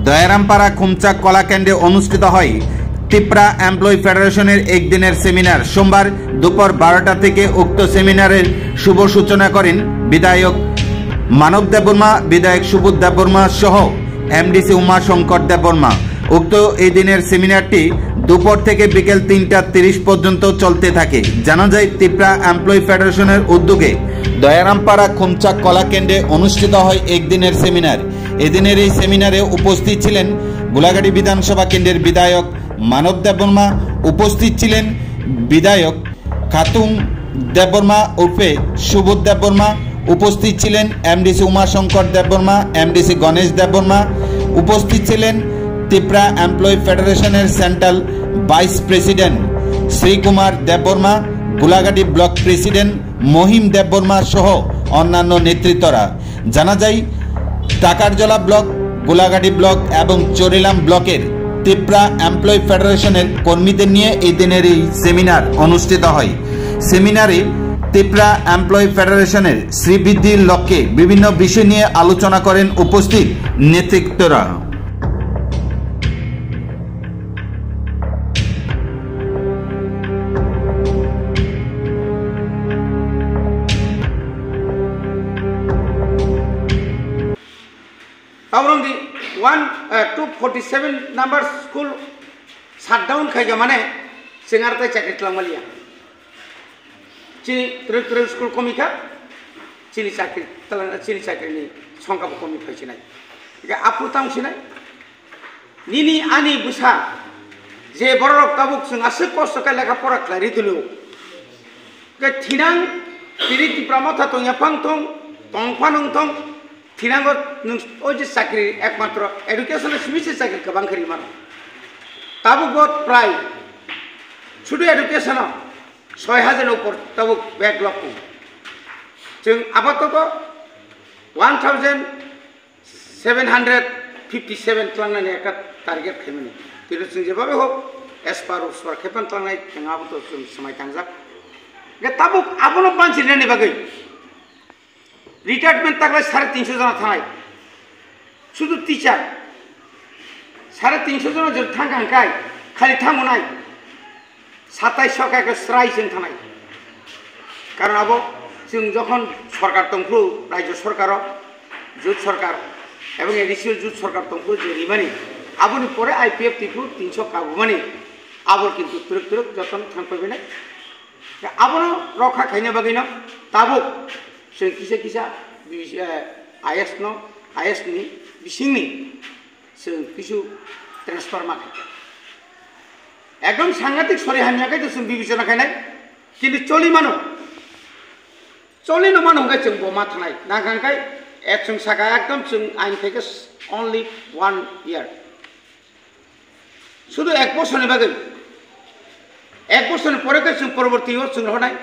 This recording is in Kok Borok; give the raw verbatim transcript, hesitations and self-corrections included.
দয়ারামপাড়া খুমচা কলাকেন্দ্রে অনুষ্ঠিত হয় ত্রিপুরা এমপ্লয়ি ফেডারেশনের একদিনের সেমিনার। সোমবার দুপুর বারোটা থেকে উক্ত সেমিনারের শুভ সূচনা করেন বিধায়ক মানব দেববর্মা, বিধায়ক সুবোধ দেববর্মা সহ এমডিসি উমাশঙ্কর দেববর্মা। উক্ত এই দিনের সেমিনারটি দুপুর থেকে বিকেল তিনটা তিরিশ পর্যন্ত চলতে থাকে। জানা যায়, ত্রিপুরা এমপ্লয়ি ফেডারেশনের উদ্যোগে দয়ারামপাড়া খুমচা কলাকেন্দ্রে অনুষ্ঠিত হয় একদিনের সেমিনার। এদিনের এই সেমিনারে উপস্থিত ছিলেন গোলাঘাটি বিধানসভা কেন্দ্রের বিধায়ক মানব দেববর্মা, উপস্থিত ছিলেন বিধায়ক খাতুং দেববর্মা উর্ফে সুবোধ দেববর্মা, উপস্থিত ছিলেন এমডিসি উমাশঙ্কর দেববর্মা, এমডিসি গণেশ দেববর্মা, উপস্থিত ছিলেন ত্রিপুরা এমপ্লয়ি ফেডারেশনের সেন্ট্রাল ভাইস প্রেসিডেন্ট শ্রীকুমার দেববর্মা, গোলাঘাটি ব্লক প্রেসিডেন্ট মহিম দেববর্মা সহ অন্যান্য নেতৃত্বরা। জানা যায়, টাকারজলা ব্লক, গোলাঘাটি ব্লক এবং চরিলাম ব্লকের ত্রিপুরা এমপ্লয়ি ফেডারেশনের কর্মীদের নিয়ে এই দিনের এই সেমিনার অনুষ্ঠিত হয়। সেমিনারে ত্রিপুরা এমপ্লয়ি ফেডারেশনের শ্রীবৃদ্ধির লক্ষ্যে বিভিন্ন বিষয় নিয়ে আলোচনা করেন উপস্থিত নেতৃত্বরা। Taborok di one, eh, two forty seven number school shutdown khaikha mane, chwng aro tei chakri twlangmaliya. Chini twrwk twrwk school komikha, chini chakri twlang-, chini chakrini songkha bo komi phaisinai. Hingkhe aphuru tamo sinai? Nini ani bwsa je bororok tabuk chwng aswk kosto khe lekha pora khlai ri tongo. Hingkhe thinang tini Tipra Motha tongya phang thong, tong phano wng thong, thinango nwng o je chakri ekmatro education o simi se chakri kwbang khe ri mano. Tabuk bo prai sudu education o soi hajar ni upor tabuk backlog tongo. Chwng apatoto one thousand seven hundred fifty seven tlangnani ekta target khaimani. Tini chwng jebabe hok, as per rules bar khe phan tlangnai, chwng aboto chwng swmai tangjak. Hingkhe tabuk abono banchirinani bagwi retirement taklai sare tinsho jona thangnai. Sudu teacher sare tinsho jona jwk thangkha hingkhai khali thangonai. Satai soka khe srai chwng thanai. Karon abo chwng jokhon sorkar tongphuru, rajyo sorkaro, jut sorkar, ebong additional jut sorkar tongphuru je rimani, aboni pore I P F T P tinsho kabumani, abo kintu twrwk twrwk jotono thangpaibainai. Abono rokha khaina bagwino tabuk chwng kisa kisa, eh, I S no, I S ni bisingni chwng kisu transfer ma khaikha. Ekdom sangatik sori hamya khe to chwng bibechona khainai, kintu choli mano, choli no mano hwnkhe chwng bo ma thanai. Nang kha hwnkhe, eh, chwng saka ekdom chwng ain khaikhe only one year. Sudu ek bosorni bagwi, ek bosorni pore khe chwng poroborti o chwng rohornai.